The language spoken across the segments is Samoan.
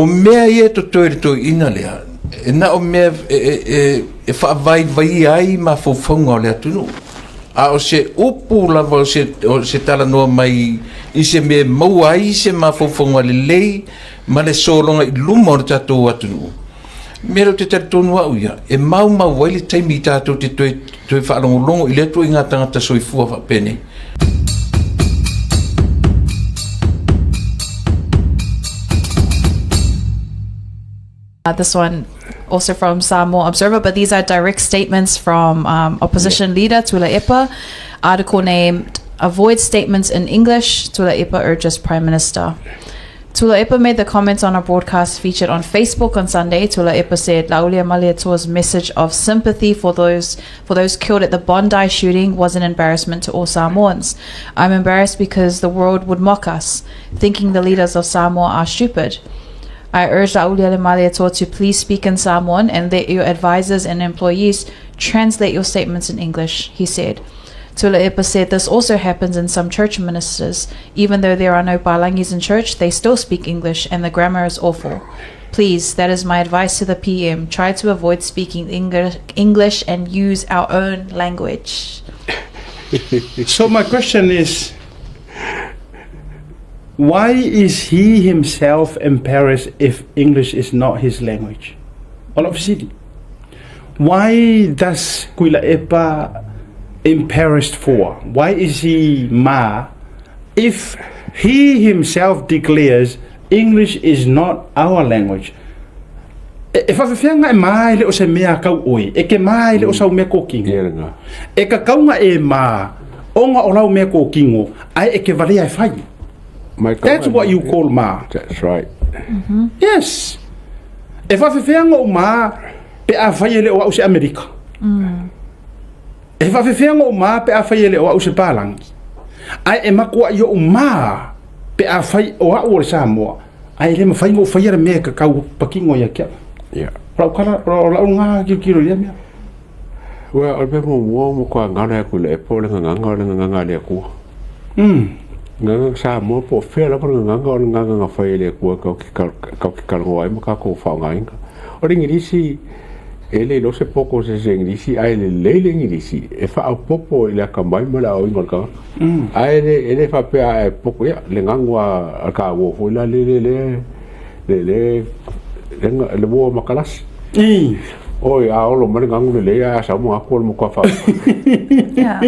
O mea ia e totoe i le toeaina lea, e na o mea e faavaivaia ai mafaufauga o le atunuu. A o se upu lava o se talanoa mai i se mea e maua ai se mafaufauga lelei ma le sologa i luma o le tatou atunuu, mea lea ou te talitonu au ia, e maumau ai le taimi tatou te toe faalogologo i lea ituaiga tagata soifua faapenei. This one also from Samoa Observer, but these are direct statements from opposition leader Tuilaepa. Article named Avoid Statements in English, Tuilaepa Urges Prime Minister. Tuilaepa made the comments on a broadcast featured on Facebook on Sunday. Tuilaepa said Laauliamalietoa's message of sympathy for those for those killed at the Bondi shooting was an embarrassment to all Samoans. I'm embarrassed because the world would mock us, thinking the leaders of Samoa are stupid. I urge Laaulialemalietoa to please speak in Samoan and let your advisors and employees translate your statements in English, he said. Tuilaepa said this also happens in some church ministers. Even though there are no Palangis in church, they still speak English and the grammar is awful. Please, that is my advice to the PM. Try to avoid speaking English and use our own language. So my question is, why is he himself embarrassed if English is not his language? All of city. Why does Tuilaepa embarrassed for? Why is he ma if he himself declares English is not our language? E faafefea e ma e le o se mea kau oe, e ke ma e le o sau mea kōkino. E ka kaunga e ma, onga o lau mea kōkino, ai e ke valea e whai. That's what you call ma. That's right. Yes. E faafefea o ma pe a fai e le o au se Amerika. E faafefea o ma pe a fai e le o au se Palangi. Ai e makua i o ma pe a fai o au o le Samoa. Ai le mawhai ngō whai ara mea ka kau pakingo ia kia. Rau kala, rau rau ngā kiro kiro ia mea. Well, o le mea muamua mo kua ngana e kule e po le nganganga o le nganganga le akua. Nganganga Samoa po fea lava le nganganga o le nganganga fai e le akua kau ki kau ki kalongo ai ma ka ko whaongainga. O le Ingilisi, e le lo se poko se se Ingilisi, ai le lei le Ingilisi, e wha popo i le aka mai ma le au ingo le kanga. Ai le, e le whapea e poko ia, le ngangua a ka wo foi la le le le le le le le wo makalasi. Oi, a olo ma le ngangu le le a sa mo aku o le moka wha. Yeah.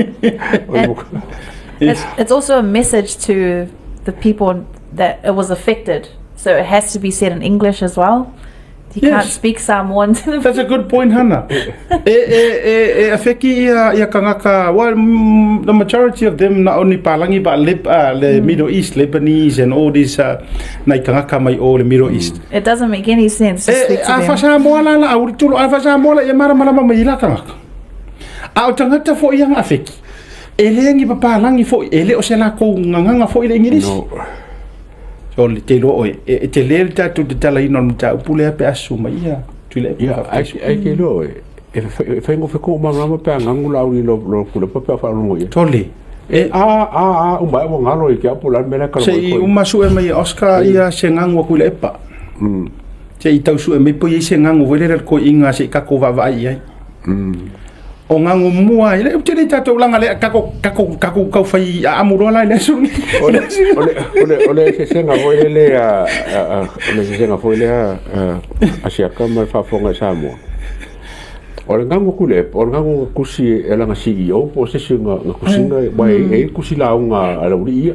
It's also a message to the people that it was affected. So it has to be said in English as well. You can't speak Samoan to the That's a good point, Hannah. E afeki ia kangaka, well, the majority of them not only Palangi but le Middle East, Lebanese and all these nai kangaka mai o le Middle East. It doesn't make any sense to speak to A them. fa Samoa la la auri tulu, a fa Samoa la ia mara mara mai la kangaka. A o tangata fo ia afeki. E le ngi pa Palangi fo, e le o se la ko nganganga fo i le Ingilisi. No. O le te loa oe, e te le le tātou te tala ino mo tā upule a pe asu mai ia, tui le Ia, ai ke loa e, e whaingo wheko o marama pe a ngangu la uri lo kule pa pe a wharongo ia. Tole. E a uma e ngalo i ke apo la mele ka Se i uma su e mai Oscar ia se ngangu aku le epa. Se i tau su e mai po i se ngangu wele le ko inga se i kako vava ai ai. O ngangu mua i le te le tātou langa le kako kako kako kau whai a amuroa lai le asu ni. O le se senga foi le a o le se senga foi le a a siaka ma whafonga i Samoa. O le ngangu kule, o le ngangu kusi e langa CEO po se si nga kusinga wa e kusi la unga a lauri ia.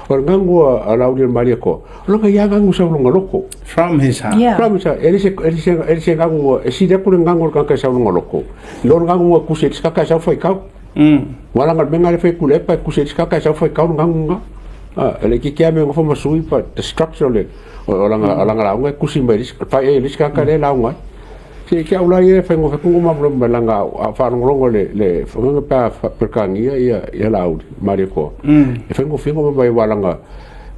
O le ngangu a lauri maria ko. O langa ia ngangu sa lunga loko. From his heart. From his heart. E le se ngangu e si le kule ngangu ka sa lunga loko. Lo ngangu nga kusi e ka sa fai kau. Wala nga menga le fai kule pa kusi e ka sa fai kau ngangu nga. Ah, le ki kia me nga foma sui pa the structure le o langa la unga kusi mai pa e le ka le la unga. Se ke au la ia fai ngo fai ma ma langa a whalongolongo le whanganga pa perkangia ia lauri mari ko. E fai ngo fai ngo mai walanga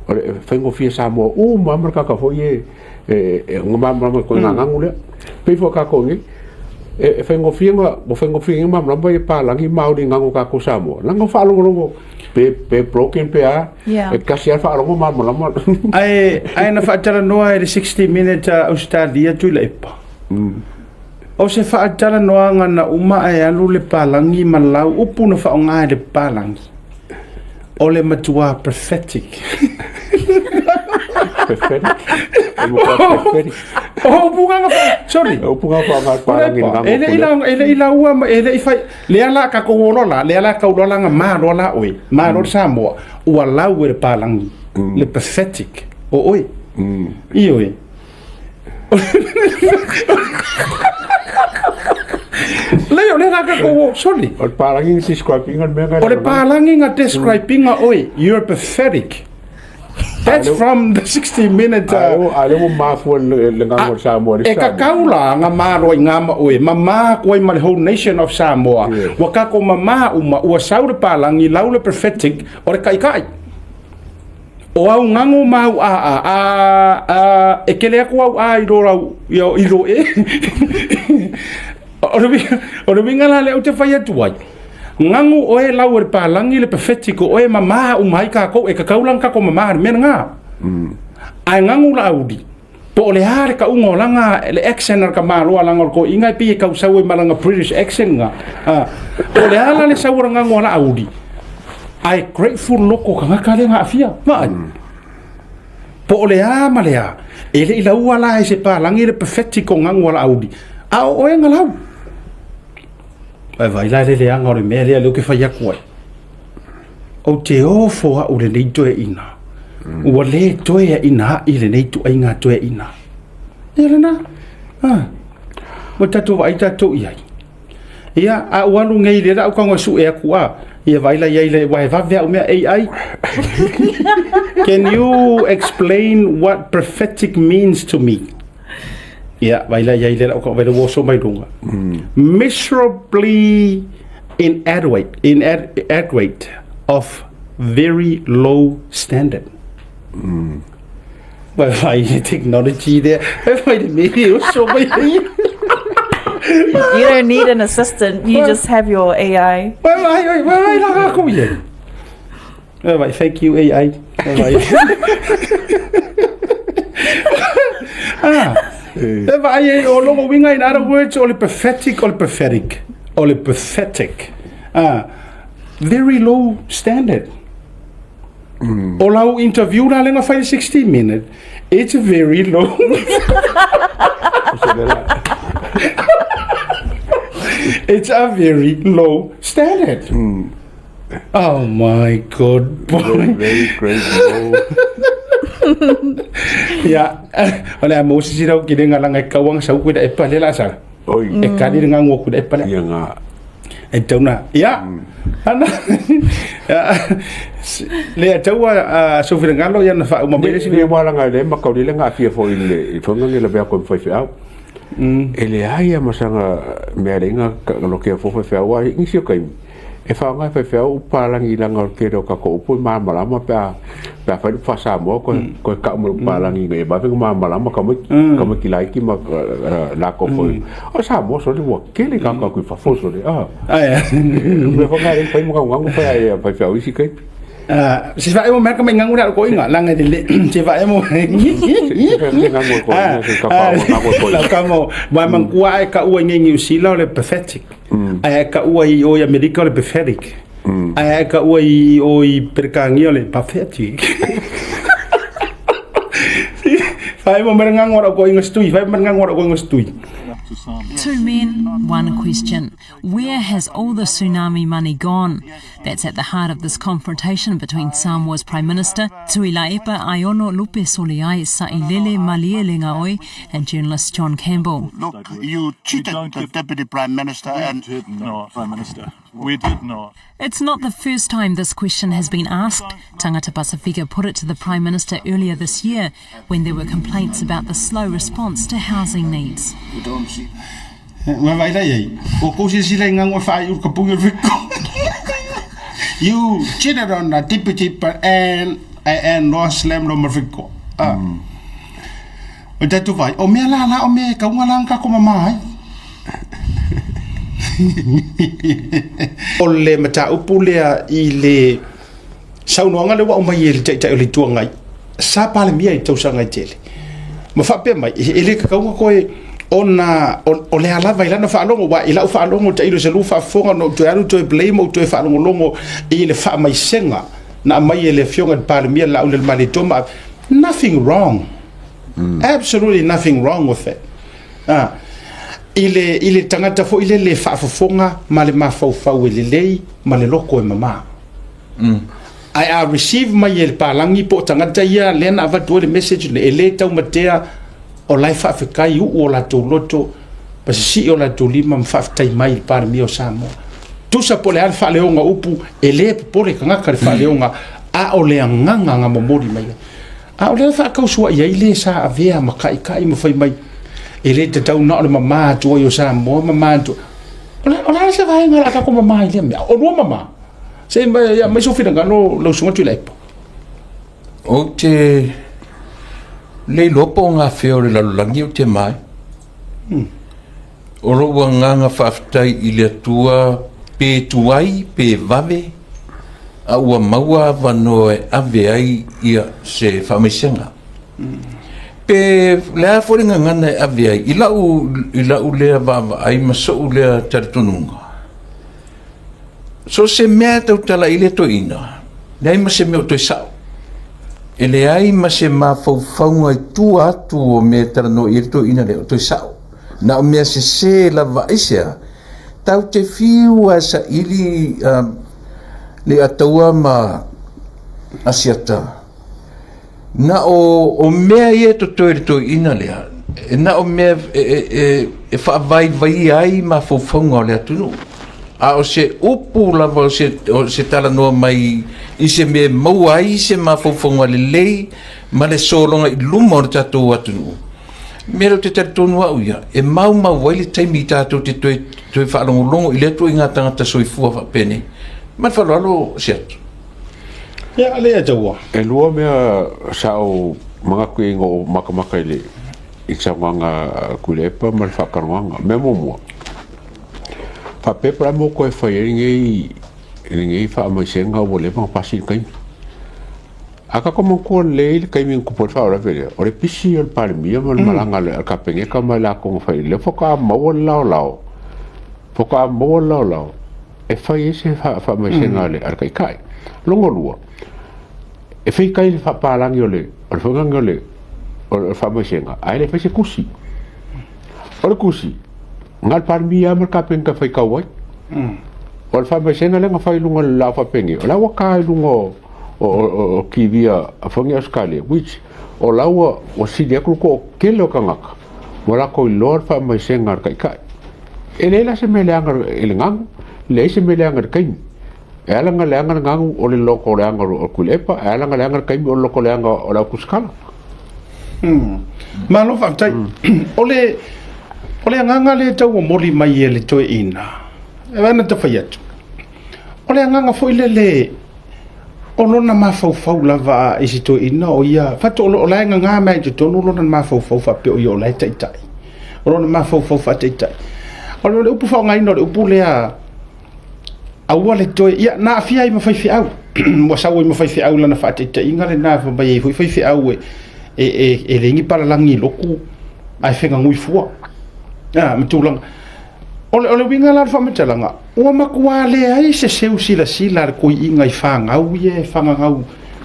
o le fai ngo fia Samoa u ma ma ka ka foi e ngo ma ma ko nga ngangu le. Pe fo ka ko ngi e fai ngo fia ngo fai ngo fia ma ma e pa langi mauri ngangu ka ko Samoa. Langa whalongolongo. Pe pe broken pe a. Yeah. E kasi a faalogo malamalama. Ae, ae na faatalanoa e le 60 Minutes a Ausetalia Tuilaepa. O se faatalanoaga na uma ae alu le palagi ma lau upu na faaaoga e le palagi, o le matua prophetic. Prophetic. E matua prophetic. O upu nga fa, sorry. E upu nga faaaoga e palagi le E le i la, e le i laua ma e le i fai, lea la ka ko lola, lea la kau lola nga ma lola oe, ma lola Samoa, ua lau e le palagi, le pathetic o oe. Ioe. Lei o le la ka ko sorry. O le palagi nga describe inga le mea nga O le palagi nga describe inga oe, you're pathetic. That's from the 60 minute. A le ua mafua le gaga o le Samoa. E kakau la nga malo i ngama oe, mama koe ma le whole nation of Samoa. Ua kako mama uma, ua sau le palangi, lau le prophetic, o le kaikai. O au gago ma au aa, a, a, e kele aku au a i lo lau, i, i lo e. O le uiga, o le uiga la lea ou te fai atu ai, gago oe lau o le palagi le prophetic o oe mama uma ai kakou, e kakau la kako mama le mea lena. Ae gago la auli, po o le a le kauga o langa le accent a le tamaloa langa o le toeaina e pei e tau sau ai ma lana British accent ga. A, po o le a la le sau o le gago a la auli, ae grateful loko tagata lea na aafia. Vaai. Po o le a ma le a, e le i laua la e se palagi le prophetic o gago a la auli, a o oe na lau. Ae vaai la i le leaga o le mea lea lea ou te fai atu ai. Ou te ofo au lenei toeaina. Ua le toeaina ai lenei ituaiga toeaina. Ia lena. Ah. Ua tatou vaai tatou i ai. Ia, a ua alu nei le lau tago e sue atu a. Ia vaai la i ai le, ua e vave au mea AI. Can you explain what prophetic means to me? Ia, vaai la i ai le lau tago, vai le ua oso mai luga. Miserably inadequate, inadequate of very low standard. Vai vai le technology there. Vai vai le mea e oso mai ai. You don't need an assistant. You just have your AI. Vai vai vai vai vai la kako ia. Vai vai, thank you AI. Vai vai. Ah. E vai e o longo winga in other words o le pathetic o le pathetic o le pathetic. Ah. Very low standard. O lau interview la lena fai 60 minute. It's very low. It's a very low standard. Oh my god, boy. Very great low. Ia, o le a mo sisi rau ki le ngalanga e kauanga sau koe da e pale la sala. Oi. E kali le ngango ku da e pale. Ia ngā. E tau na. Ia. Ana. Le a tau a Sophie Ngalo ia na wha uma mai le Le walanga le makauri le ngā fia fo i le i whanga nge la bea koe mwhai whiau. E le ai a masanga mea le inga lo ke fo whai whiau a ngisi o kaimi. E whaonga whai whiau u palangi langa o ke reo kako upu i māmalama pe a pe a whai wha Samoa koe koe ka umu palangi ngai e mawe māmalama ka mai ka mai ki laiki ma la ko foi. O Samoa sole ua kele ka ka kui whafo sole. Ah. Ai. Me whanga re whai mga ngangu whai ai whai whiau isi kai. Ah, se fa emo meka mai ngangu la ko inga langa de le se fa emo la ka mo wa man kua e ka ua ngi usila le pathetic ai ka ua i o i Amerika le pathetic ai ka ua i o i Perekangia le pathetic fa emo mera ngangu la ko inga stui fa emo ngangu la ko inga stui. Two men, one question. Where has all the tsunami money gone? That's at the heart of this confrontation between Samoa's Prime Minister, Tuilaepa Aiono Lupe Soliai Sailele Malielegaoi, and journalist John Campbell. Look, you cheated the Deputy Prime Minister we and... did not, Prime Minister. We did not. It's not the first time this question has been asked. Tangata Pasifika put it to the Prime Minister earlier this year when there were complaints about the slow response to housing needs. We don't see... Ua vaai la i ai, ua kou silasila i gago e faaiu i le kapugi o le feko. You cheated on the deputy and and loa slam lo ma le feko. Ah. O tatou vaai, o mea la la o mea e kauga la ka ko mama ai. O le mataupu lea i le Saunoaga lea ua aumai e le Taitai o le Itu Agai, sa Palemia i tausaga e tele, ma faapea mai, e le tatau ona toe ona o le a lava i lana faalogo, aua i lau faalogo tailo i se lua faafofoga na ou toe alu toe play ma ou toe faalogologo i le faamaisega na aumai e le Afioga i le Palemia Laaulialemalietoa ma nothing wrong. Absolutely nothing wrong with it. Ah, i le tagata foi lele e faafofoga ma le mafaufau e lelei ma le loto e mamā. Ae a receive mai e le palagi po o tagata ia lea na avatu ai le message le, e le taumatea o la e faafetai uu o latou loto ma sisii o latou lima ma faafetai mai i le Palemia o Samoa. Tusa po o le a le faaleoga o upu, e le popole tagata i le faaleoga, a o le agaga na momoli mai ai. A o lea e faatausuai ai le sa avea ma taitai ma fai mai, e le tatau na o le mama atu ai o Samoa, mama atu. O le a se vaega o le a tatou mama ai i lea mea? O lua mama. Se i aumai sou finagalo lau Susuga Tuilaepa. Ou te le iloa po o gafea o le lalolagi ou te ma ai. O lou agaga faafetai i le Atua pe tuai pe vave, a ua maua avanoa e ave ai ia se faamaisega. Pe le a foi le gagana e ave ai, i lau lea vaavaai ma sou lea talitonuga, So o se mea e tautala i le toeaina, leai ma se mea o toe sao. E leai ma se mafaufauga i tua atu o mea e talanoa i ai le toeaina lea o toe sao. Na o mea sese lava aisea, tatou te fiu lava e saili le Ataua ma Asiata. Na o mea ia e totoe i le toeaina lea, e na o mea e faavaivaia ai mafaufauga o le atunuu. A o se upu lava o se talanoa mai i se mea e maua ai se mafaufauga lelei ma le sologa i luma o le tatou atunuu, mea lea ou te talitonu au ia, e maumau ai le taimi tatou te toe faalogologo i lea ituaiga tagata soifua faapenei. Ma le faaaloalo Siato. Ia, le taua. E lua mea sa ou manatu i ai na ou matamata i le i saunoaga a Tuilaepa ma le faatalanoaga. Mea muamua, faapea po o le a le mea ua toe fai ai lenei faamaisega ua leva ona pasi le taimi. A tatou manatua lelei le taimi na tupu ai le faalavelave lea, o le pisi o le Palemia ma le malaga a le Kapeneta ma i latou na fai, lea faatoa maua le laolao, faatoa maua le laolao e fai ai se faamaisega a le Taitai. Lona lua, e fai tai le faapalagi o le foi lea o le faamaisega, ae le fai se tusi. O le tusi, na o le Palemia lava ma le Kapeneta e faitau ai. O le faamaisega lea na fai i luga o le laau faapenei, o la ua ta i luga o TV a foi nei Ausetalia, which o la ua sili atu le toatele o tagata ua latou iloa le faamaisega a le Taitai. E leai la se mea leaga i le galu, leai se mea leaga i le taimi. E ala ona leaga le galu o le loto leaga o Tuilaepa, e ala ona leaga le taimi o le loto leaga o le autusikala. Malo faafetai. O le o le agaga lea e tau momoli mai e le toeaina, e ana ta fai atu, o le agaga foi lele o lona mafaufau lava i si toeaina o ia, fatu o la e gaga mai i totonu lona mafaufau faapea o ia o la e taitai. O lona mafaufau faataitai. O le upu faaaogaina o le upu lea, aua le toe, ia na aafia ai ma faifeau, ua sau ai ma faifeau i lana faataitaiga lena, fai mai ai foi faifeau e leai ni palalagi i lotu ae fegagui fua. Ma tulaga. O le uiga la o le faamatalaga, ua matua leai se seu silasila a le toeaina i fanau ia e fagagau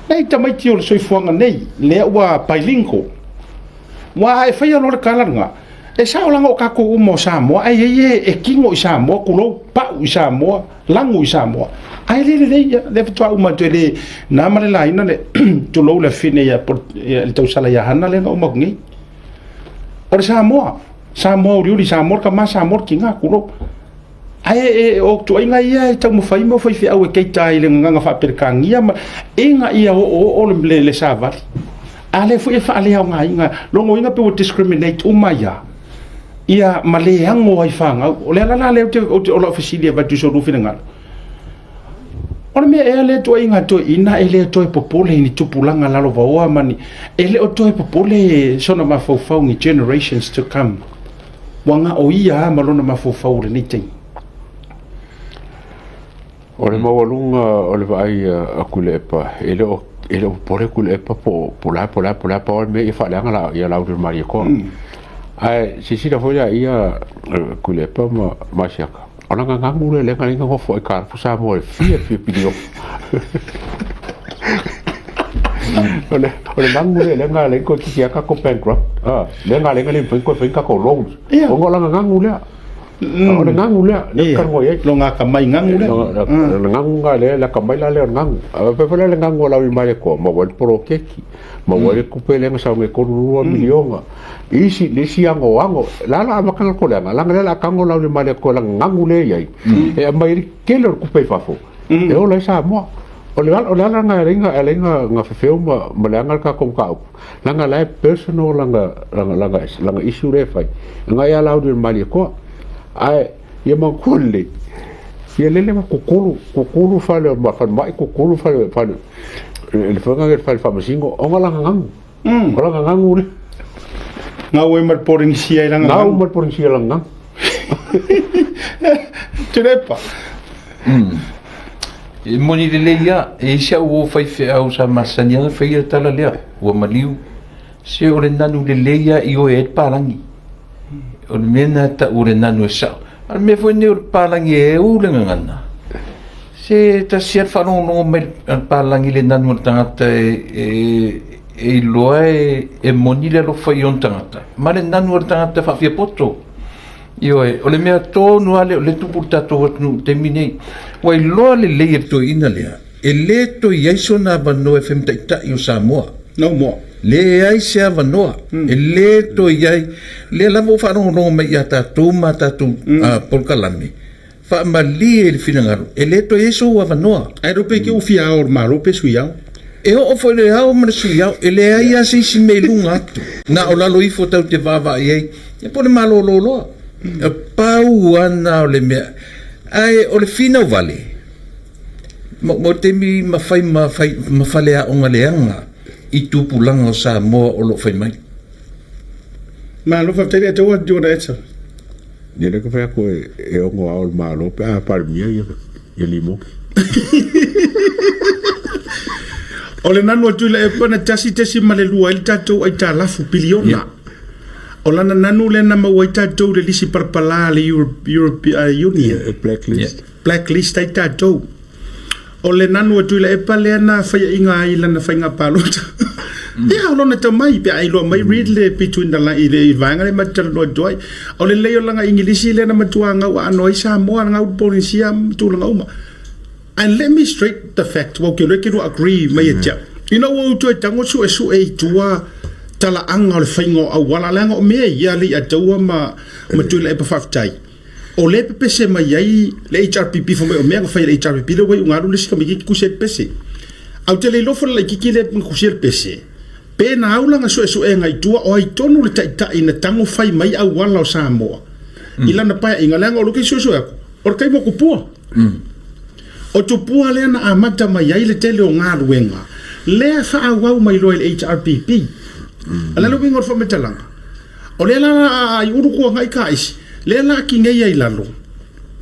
nei tamaiti o le soifuaga nei, lea ua bilingual. Aua a e faia loa le tala lena, e sao leaga o tatou uma o Samoa, ae i ai e e tino i Samoa, tulou, pau i Samoa, lagu i Samoa, ae le lelei ia, lea faatoa uma atu e le na ma le laina le, tulou le afine ia le tausala ia Hana lea na uma atu nei. O le Samoa, Samoa uliuli, Samoa le tama, Samoa le tina, tulou. Ae o ituaiga ia e taumafai mo faifeau e keita i le gagana faa-Peretania ma ina ia oooo le savali. A lea foi e faaleaogaina, logoina pe ua discriminate uma ia, ia ma le ano ai fanau. O le ala la lea o lau fesili e avatu i so lua finagalo. O le mea ea lea ituaiga toeaina e le toe popole i ni tupulaga lalovaoa ma ni, e le o toe popole sona mafaufau ni generations to come. Ua na o ia lava ma lona mafaufau o lenei taimi. O le maualuga o le vaai a Tuilaepa, e le o e le o popole Tuilaepa po o le a po o le a po o le a, pau lava le mea ia faaleaga la ia Laaulialemalietoa. Ae silasila foi la ia Tuilaepa ma ma Asiata, o lana nanu lea lea na ala ai ona nofo aitalafu Samoa i le fia fia piliona. O le o le nanu lea lea na ala ai ona toeitiiti lava tatou bankrupt, lea na ala ai ona le mafai ona toe fai ni tatou loans, ona o lana nanu lea. O le gagu lea, lea ou te talanoa i ai. Lona atamai gagu lea. O le gagu lena lea, le atamai la lea o le gagu. Ae faapea foi la le gagu a Laaulialemalietoa, maua ai le poloketi, maua ai le tupe lea na sau nei 32 miliona. Isi, le isi anoano, la o le a amata ona toleaga, leaga o lea o le a tago Laaulialemalietoa i lana gagu lea e i ai, e aumai ai le tele o le tupe i fafo, e ola ai Samoa. O le ala lena e ala ai ona fefeu ma leaga le tatou mataupu, leaga la e personal lana issue lea e fai, e agai ia Laaulialemalietoa. Ae ia manatua lelei, ia lele ma kukulu, kukulu fale o falemai, kukulu fale, fale, le faiga lea o le fale faamasino, ona o lana nanu. O lana nanu lea. Gau ai ma le Polenisia i lana nanu. Gau ma le Polenisia i lana nanu. Tuilaepa. E moni lelei lava, e i ai si au uo faifeau sa masani lava ona faia le tala lea, ua maliu. Se o le nanu lelei lava i oe ai le palagi. O le mea lena e tau o le nanu e sao. A o le mea foi lenei o le palagi e u le gagana, se tasi lava le faalogologo mai a le palagi i le nanu a le tagata e iloa e moni le alofa i ona tagata, ma le nanu a le tagata faafiapoto. Ioe, o le mea tonu lava lea o lea e tupu i le tatou atunuu i le taimi lenei. Ua iloa lelei e le toeaina lea, e le toe i ai sona avanoa e fai ma taitai o Samoa. No more. Leai se avanoa, e le toe i ai. Lea lava ua faalogologo mai ia tatou ma a tatou polokalame, Faamalie i le finagalo, e le toe i ai sou avanoa. Ae le pe ke ua fia ao o le Malo pe sui ao. E oo foi i le ao ma le sui ao, e leai lava se isi mea i luga atu, na o lalo ifo tatou te vaavaai ai, ia po o le malolo loa. E pau lava lena o le mea. Ae o le finau vale, mo le taimi ma fai ma faleaoga leaga i tupulaga o Samoa o lo o fai mai. Malo faafetai le Atua do you want to add something? Ia lea ka fai atu e ono ao le Malo pe a Palemia ia ia Limoki. O le nanu atu i le epa na 1.2 ai le tatou aitalafu piliona. Yeah. O lana nanu lea na maua ai tatou le lisi palapala a le Europe, Europe Union. Yeah, blacklist. Yeah. Blacklist ai tatou. O le nanu a Tuilaepa lea na faiaina ai i lana faiga palota. Ia, o lona tamai, pe a iloa mai read le between the line, i le vaega lea ma te talanoa atu ai. O le lelei o lana Igilisi lea na matua gau aano ai Samoa, gau Polynesia ma tulaga uma. And let me straight the fact, ua ou ke iloa e te lua agree mai ia te au. Ina ua ou toe tago suesue i tua talaaga o le faiga o auala, leaga o mea ia a Alii-a-Taua ma Tuilaepa faafetai. O lea e pepese mai ai le HRPP fai mai o mea na fai e le HRPP lea ua iu ina alu le isi tamaititi tusi ai le pese. Ae ou te le iloa foi le laititi lea na tusia le pese pe na au lana suesuega i tua o ai tonu le taitai na tago fai mai auala o Samoa i lana paeaiga leaga o lea ou te suesue atu o le taimi o Tupua. O Tupua lea na amata mai ai le tele o galuega lea faaauau mai loa i le HRPP. O le a le uiga o le faamatalaga? O lea la a i ulu kuagai ka isi, lea la ki nei ai lalo,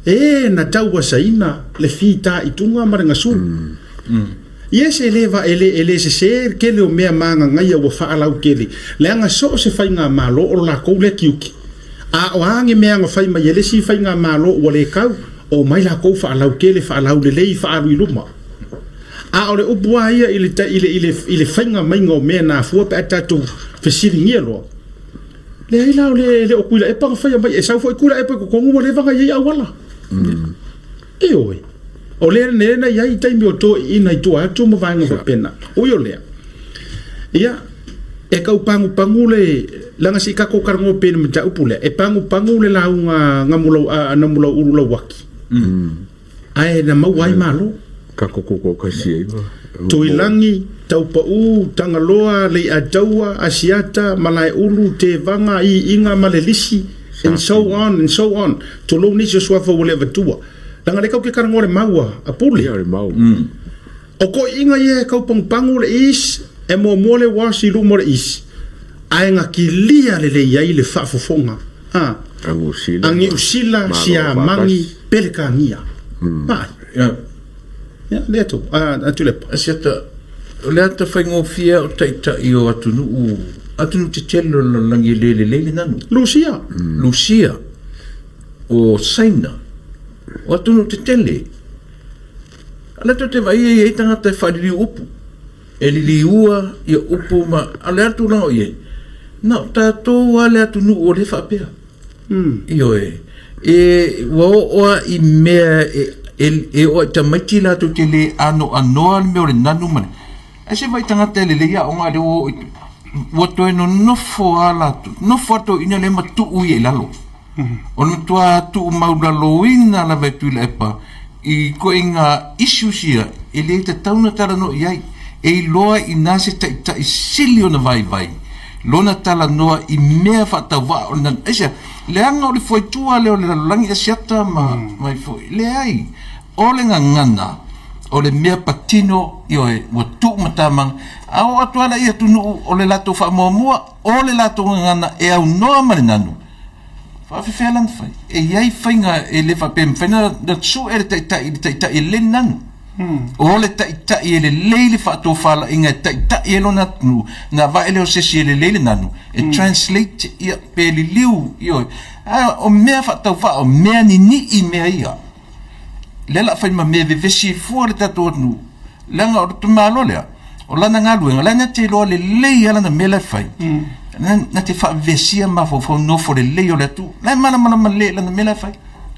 e na tau asaina le fitaituga ma le gasu. Yes, e le va, e le, e le sesē le tele o mea magagaia ua faalautele, leaga so o se faigamalo o lo lakou lea tiute. A o a ni mea na fai mai e le isi faigamalo ua le tau, omai lakou faalautele, faalaulelei, faalu i luma. A o le upu lava ia i le, i le, i le, i le faiga maiga o mea na afua pe a tatou fesiligia loa. Leai la, o le, e le o Tuilaepa na faia mai, e sau foi Tuilaepa i totonu ua leva ona i ai auala. Ioe. O lea lea na i ai i taimi o toeaiina i tua atu ma vaega faapena. Ui o lea, ia, e tau pagupagu le, leaga se i tatou talanoa pea i le mataupu lea, e pagupagu le lauga a Namulau, a Namulauulu Lauaki. Ae na maua ai malo. Ka koko ko ka si ai. Tuilagi, Taupau, Tagaloa, Leiataua, Asiata, Malaeulu, Tevaga, Iiga ma le lisi, and so on and so on. Tulou nisi o suafa ua le avatua. Leaga lea kau ke talanoa le mau a Pule. Ia le mau. O koiiga ia e kau pagupagu le is, e muamua le was i luma o le is, ae na kilia lelei ai le faafofoga a A Niu Sila. A Niu Sila, Siamagi, Pelekania. Vaai. Ia, lea tou, a Tuilaepa. Asiata, o le ata faigofie o taitai o atunuu, atunuu tetele o le lalolagi e le lelei le nanu. Lusia. Lusia, o Saina, o atunuu tetele. A lea tou te vaai e i ai tagata e faaliliu upu, e liliua ia upu ma, a o le a le tulaga o i ai? Na o tatou lava le atunuu o lea e faapea. Ioe, e, ua oo lava i mea e, e, e oo lava i tamaiti latou te le anoanoa le mea o le nanu ma le, ae se vaai tagata e lelei aoga lea ua oo i, ua toe nonofo lava latou, nofo lava toeaiina lea ma tuu ia i lalo. O le matua tuumaulaloina lava e Tuilaepa i ituaiga issues ia e le tatau ona talanoa i ai. E iloa inā se taitai sili ona vaivai lona talanoa i mea faatauvaa o le nanu. Aisea? Leaga o le fuaitua lea o le lalolagi Asiata ma mai foi. Leai, o le gagana o le mea patino, ioe, ua tuumatamaga. A oo atu lava la i atunuu o le latou faamuamua, o le latou gagana e aunoa ma le nanu, Faafefea la ona fai? E i ai faiga e le faapea e mafai ona sue le taitai i le taitai e lelei le nanu. O le taitai e lelei le faatofalaiga e taitai ai lona atunuu, ona avane lea o se isi e lelei le nanu e translate ia pe liliu, ioe. A o mea faatauvaa, o mea ninii mea ia. Lea o le a fai ma mea e vevesi ai fua le tatou atunuu, leaga o le tamaloa lea, o lana galuega, la e na te iloa lelei lava lana mea la e fai, na te faavevesia mafaufau nofo lelei o le atunuu, la e malamalama lelei i lana mea la e fai.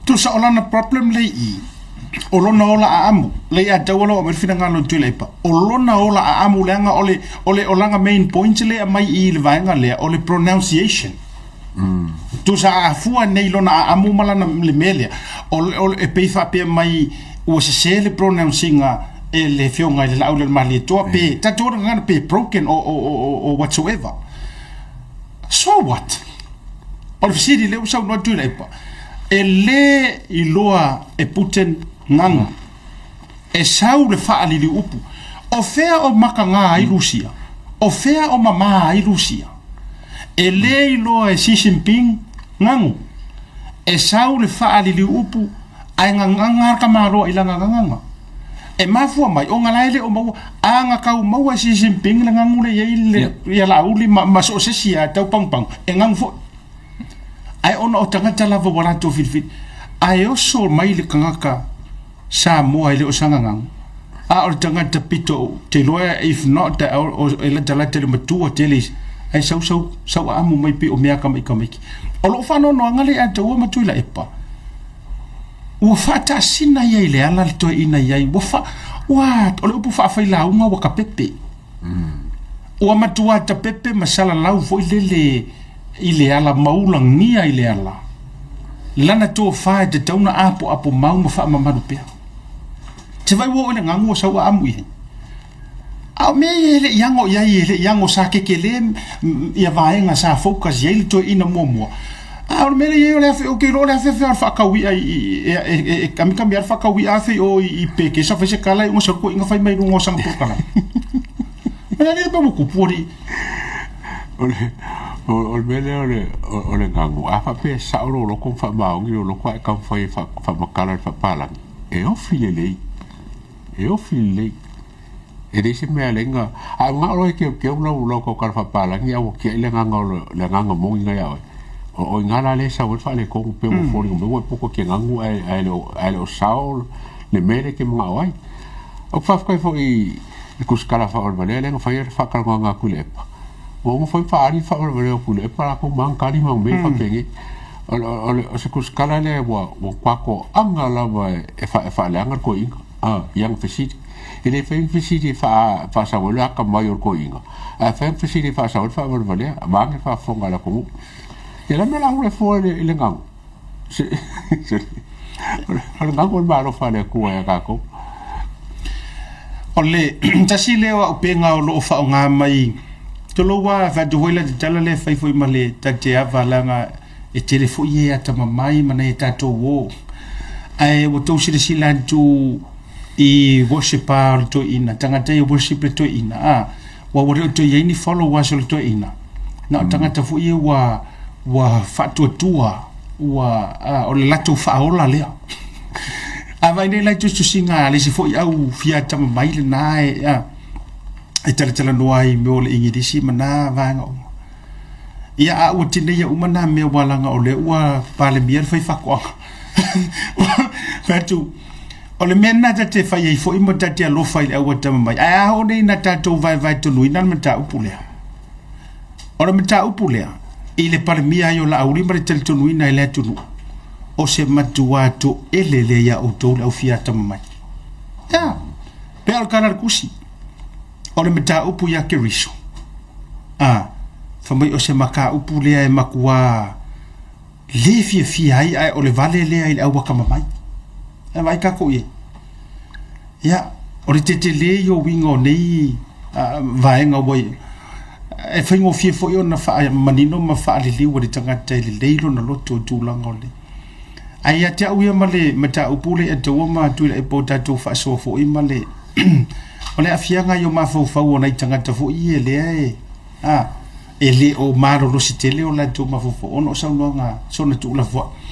Tusa o lana problem lea i i, o lona ola aamu, lea ia te au o lo o aumai le finagalo o Tuilaepa, o lona ola aamu leaga o le, o le, o lana main point lea e aumai i i le vaega lea, o le pronunciation. Tusa a fua nei lona aamu ma lana le mea lea, o, e pei faapea mai ua sese le pronouncing-a e le afioga i le Laaulialemalietoa pe tatou le gagana pe broken or whatsoever. So what? O le fesili lea ua saunoa Tuilaepa, e le iloa e Putin gaga. E sau le faaliliuupu. O fea o makaga ai Lusia? O fea o mamā ai Lusia? E le iloa e Xi Jinping gagu. E sau le faaliliuupu ae gagaga le tamaloa i lana gagaga. E mafua mai ona la e le o maua a na tau maua e Xi Jinping le gagu lea e i ai le ia Laauli ma so o se isi lava e tau pagupagu, e gagu foi. Ae ona o tagata lava ua latou filifili, ae oso mai le tagata Samoa e le o sana gagu, a o le tagata pito ou te iloa if not e latalata i le matua tele ae sau sau sau aamu mai pei o mea kamaikamaiki. O lou faanoanoaga lea ia te oe ma Tuilaepa, ua faatasina ia i le ala le toeaina i ai, ua fa, ua, o le upu faafailauga ua tapepe. Ua matua tapepe ma salalau foi lele i le ala ma ulagia i le ala. Lana tofa e tatau na apoapo mau ma faamamalu pea. Te vai ua oo i le gagu ua sau aamu i ai. A o mea ia e le i ago i ai, e le i ago sa kekelē ia vaega sa focus i ai le toeaina muamua. A o le mea lea e i ai o le afe, ou te iloa o le afeafe o le faatau i'a i, e kamikami lava le faatau i'a afe i o i Pekesa sa fai se tala iuga sau toeaina fai mai luga o sana polokalame. O le alii mea ua tupu alii. O le, o le mea lea o le, o le gagu, a faapea e sao lou loto ma faamaoni lou loto ae taumafai e faamatala i le faapalagi, e ofi lelei, e ofi lelei. E leai se mea e ala ai ona, a e manao loa e teuteu lau lau tautala faapalagi ae ua tiai le agaga o le agaga moni na ia oe, o i ina la lea e sau ai le faaletonu pei ua foliga mai ua e poto e te nanu ae ae le o ae le o sao le mea lea e te manao ai. Ou te faafetai foi i le tusitala faavalevalea lea na faia le faatalanoaga a Tuilaepa, ua uma foi ona faaali le faavalevalea o Tuilaepa latou ma ana tali ma mea faapenei. O se tusitala lea ua matua toaga lava e faaleaga le toeaina i ana fesili. E le fai ni fesili e faasau ai le atamai o le toeaina, ae fai ni fesili e faasau ai le faavalevalea, vaeane le faafofoga a le atunuu. Ia le mea la ua e fua i le galu? O le galu o le meaalofa a le Atua ia tatou. O le tasi lea o auupega o lo o faaaoga mai, tulou lava, fai atu foi la te tala lea e fai foi ma le tate ava leaga e tele foi e atamamai ma nai a tatou uo. Ae ua tou silasila atu i worship a o le toeaina, tagata ia worship le toeaina, a, ua ua le o toe i ai ni followers o le toeaina, na o tagata foi ia ua, ua faatuatua, ua, a, o le latou faaola lea. A vaai nei la i tusitusiga a le isi foi au fia atamamai lena e, a, e talatalanoa ai i mea o le Igilisi ma na vaega uma. Ia, a ua tineia uma na mea ua laga o lea ua Palemia le faifaatoaga. Fai atu, o le mea lena ta te fai ai foi ma ta te alofa i le au atamamai, ae a oo nei ina tatou vaevaetonuina le mataupu lea? O le mataupu lea, i le Palemia ai o Laauli ma le talitonuina e le atunuu, o se matuā toele lea iā outou le au fia atamamai. Ia, pea o le tala a le Tusi, o le mataupu iā Keriso, a, fai mai o se mataupu lea e matuā le fiafia ai, ae o le vale lea i le au atamamai. E vaai tatou i ai. Ia, o le tetele ia o uiga o nei vaega ua i e faigofie foi ona faamanino ma faaliliu e le tagata e lelei lona loto i tulaga o le. Ae ia te au ia ma le mataupu lea e taua ma Tuilaepa o tatou faasoa foi ma le o le aafiaga i o mafaufau o nai tagata foi ia lea e a e le o malolosi tele o latou mafaufau ona o saunoaga soona tuulafoai.